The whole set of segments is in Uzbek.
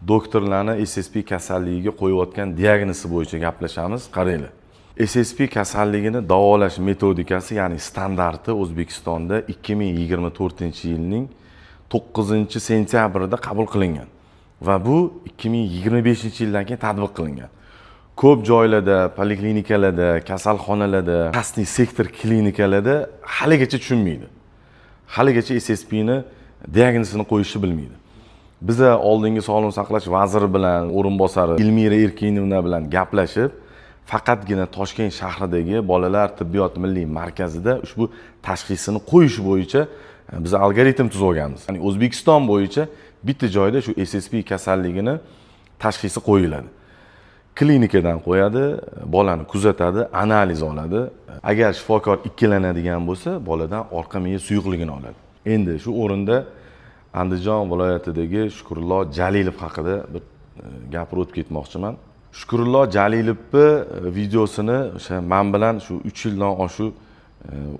Doktorlarni SSP kasalligiga qo'yayotgan diagnozi bo'yicha gaplashamiz. Qaranglar. SSP kasalligini davolash metodikasi, ya'ni standarti O'zbekistonda 2024-yilning 9 sentyabrida qabul qilingan va bu 2025-yildan keyin tatbiq qilingan. Ko'p joylarda, poliklinikalarda, kasalxonalarda, частный сектор klinikalarda haligacha tushunmaydi. Haligacha SSPni diagnozini qo'yishni bilmaydi. Biza oldingi sog'liqni saqlash vaziri bilan, o'rinbosari Elmira Erkinovna bilan gaplashib, faqatgina Toshkent shahridagi bolalar tibbiyot milliy markazida ushbu tashxisini qo'yish bo'yicha biz algoritm tuzib olganmiz. Ya'ni O'zbekiston bo'yicha bitta joyda shu SSP kasalligini tashxisi qo'yiladi. Klinikadan qo'yadi, bolani kuzatadi, analiz oladi. Agar shifokor ikkilanadigan bo'lsa, boladan orqa miya suyuqligini oladi. Endi shu o'rinda Andijon viloyatidagi Shukurullo Jalilov haqida bir gapirib o'tib ketmoqchiman. Shukurullo Jalilovni videosini o'sha man bilan shu 3 yildan oshiq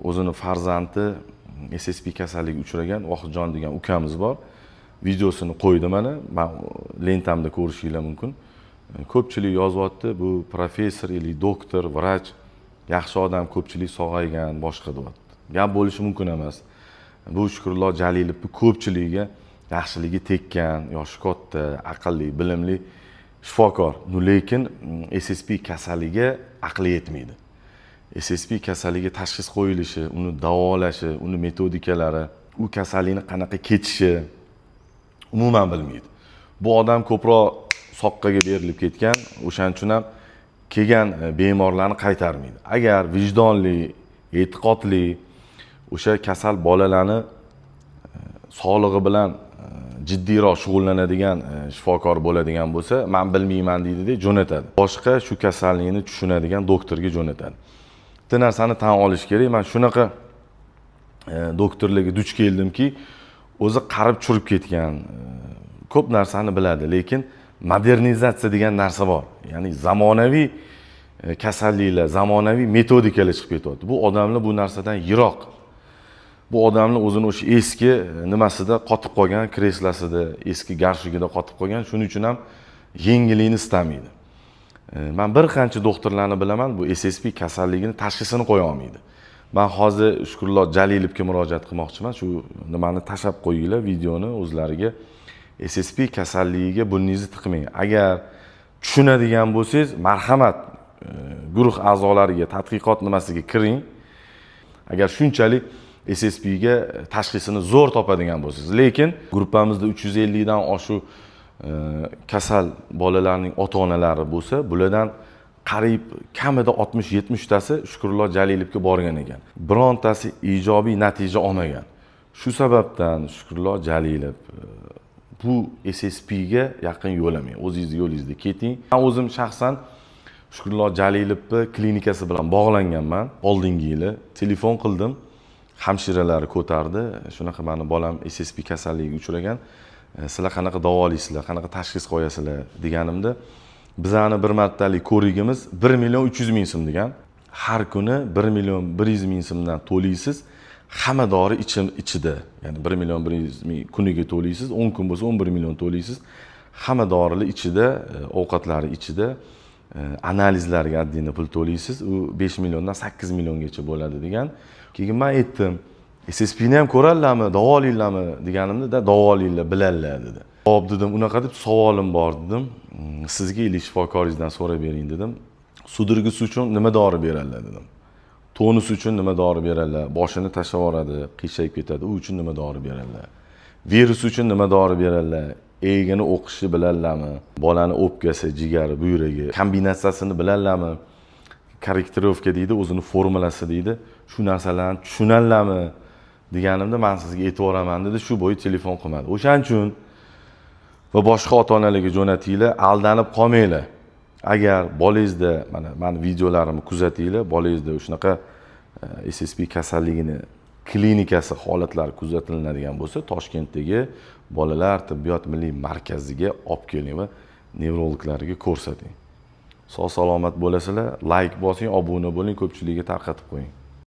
o'zini farzandi SSP kasalligiga uchragan Vohidjon degan ukamiz bor. Videosini qo'ydi mana, man lentamda ko'rishinglar mumkin. Ko'pchilik yozyapti, bu professor или doktor, vrach, yaxshi odam, ko'pchilik sog'aygan, boshqa deyapti. Gap bo'lishi mumkin emas. Bu Shukurullo Jalilovni ko'pchiligiga yaxshiligi tekkan, yoshi katta, aqlli, bilimli shifokor. Ну, lekin SSP kasaliga aqli yetmaydi. SSP kasaliga tashxis qo'yilishi, uni davolashi, uni metodikalari, u kasallikni qanaqa kechishi umuman bilmaydi. Bu odam ko'proq soqqaga berilib ketgan, o'shaning uchun ham kelgan bemorlarni qaytarmaydi. Agar vijdonli, e'tiqodli o'sha kasal bolalarni sog'lig'i bilan jiddiyroq shug'ullanadigan shifokor bo'ladigan bo'lsa, man bilmayman deydida jo'natadi. Boshqa shu kasallikni tushunadigan doktorga jo'natadi. Bitta narsani tan olish kerak, man shunaqa doktorlarga duch keldimki, o'zi qarib churib ketgan, ko'p narsani biladi, lekin modernizatsiya degan narsa bor. Ya'ni zamonaviy kasalliklar, zamonaviy metodikalar chiqib ketyapti. Bu odamlar bu narsadan yiroq. Bu odamlar o'zini o'sha eski nimasida qotib qolgan, kreslosida, eski горшок ida qotib qolgan, shuning uchun ham yengillikni istamaydi. Man bir qancha doktorlarni bilaman, bu SSP kasalligini tashxisini qo'ya olmaydi. Man hozir Shukurullo Jalilovga murojaat qilmoqchiman. Shu nimani tashlab qo'yinglar, videoni o'zlariga. SSP kasalligiga burningizni tiqmang. Agar tushunadigan bo'lsangiz, marhamat, guruh a'zolariga, tadqiqot nimasiga kiring. Agar shunchalik SSPga tashxisini zo'r topadigan bo'lsangiz, lekin gruppamizda 350 dan oshiq kasal bolalarning ota-onalari bo'lsa, bulardan qariyb kamida 60-70 tasi Shukurullo Jalilovga borgan ekan. Birontasi ijobiy natija olmagan. Shu sababdan Shukurullo Jalilov, bu SSPga yaqin yo'lamang. O'zingizni yo'lingizda keting. Men o'zim shaxsan Shukurullo Jalilovni klinikasi bilan bog'langanman. Oldingi yili telefon qildim. Hamshiralari ko'tardi. Shunaqa mani bolam SSP kasalligiga uchragan. Sizlar qanaqa davolaysizlar, qanaqa tashxis qo'yasizlar deganimda, bizani bir martalik ko'rigimiz 1 million 300 ming so'm degan. Har kuni 1 million 100 ming so'mdan to'laysiz. Hamma dori ichida, ya'ni 1 million 100 ming kuniga to'laysiz, 10 kun bo'lsa 11 million to'laysiz. Hamma dorilar ichida, ovqatlari ichida, analizlarga отдельно pul to'laysiz. U 5 milliondan 8 milliongacha bo'ladi degan. Keyin men aytdim, SSPni ham ko'radilarmi, davolaylarmi deganimda, da davolaylar, biladilar dedi. Xo'p dedim, unaqa deb savolim bor dedim. Sizga или shifokoringizdan so'rab bering dedim. Судорога si uchun nima dori beradilar dedim. Tonus uchun nima dori beradilar? Boshini tashlab yuboradi, qiyshayib ketadi. U uchun nima dori beradilar? Virus uchun nima dori beradilar? Egini o'qishni biladilarmi? Bolani o'pkasi, jigari, buyragi kombinatsiyasini biladilarmi? Корректировка deydi, o'zini formulasi deydi. Shu narsalarni tushunadilarmi deganimda, man sizga aytaveraman dedi. Shu bo'yi telefon qilmadi. O'shaning uchun va boshqa ota-onalarga jo'natinglar, aldanib qolmanglar. Agar bolangizda mana mani videolarimni kuzatinglar, bolangizda shunaqa SSP kasalligini klinikasi holatlari kuzatiladigan bo'lsa, Toshkentdagi bolalar tibbiyot milliy markaziga olib keling va nevrologlarga ko'rsating. Sog' salomat bo'lasizlar, layk bosing, obuna bo'ling, ko'pchilikka tarqatib qo'ying.